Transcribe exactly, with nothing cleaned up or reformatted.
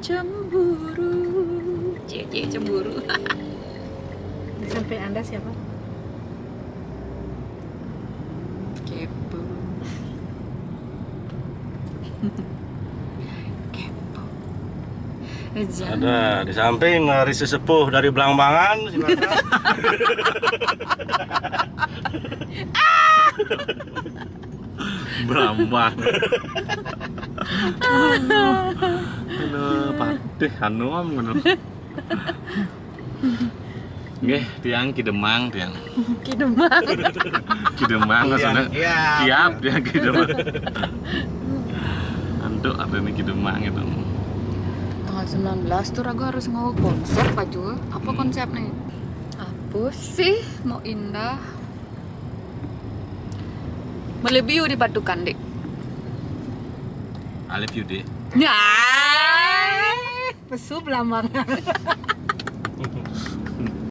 Cemburu. Cie, cie, cemburu. Di samping Anda siapa? Kepo. Kepo. Jangan. Ada di samping, eh, Rizky Sepuh dari Blambangan, silakan. Blambangan. Aduh, patih anu am ngono. Nggih, tiang Ki Demang, tiang. Ki Demang. Ki Demang maksudnya. Tiang, tiang. Siap, tiang Ki Demang. Antuk, apa ini Ki Demang itu? Tanggal sembilan belas tuh ragu harus nggawa konsep aja. Apa konsepnya? Apa sih mau indah? Melebiu di Batu Kandik. Alif Yudi. Ya. Pesu Blambangan.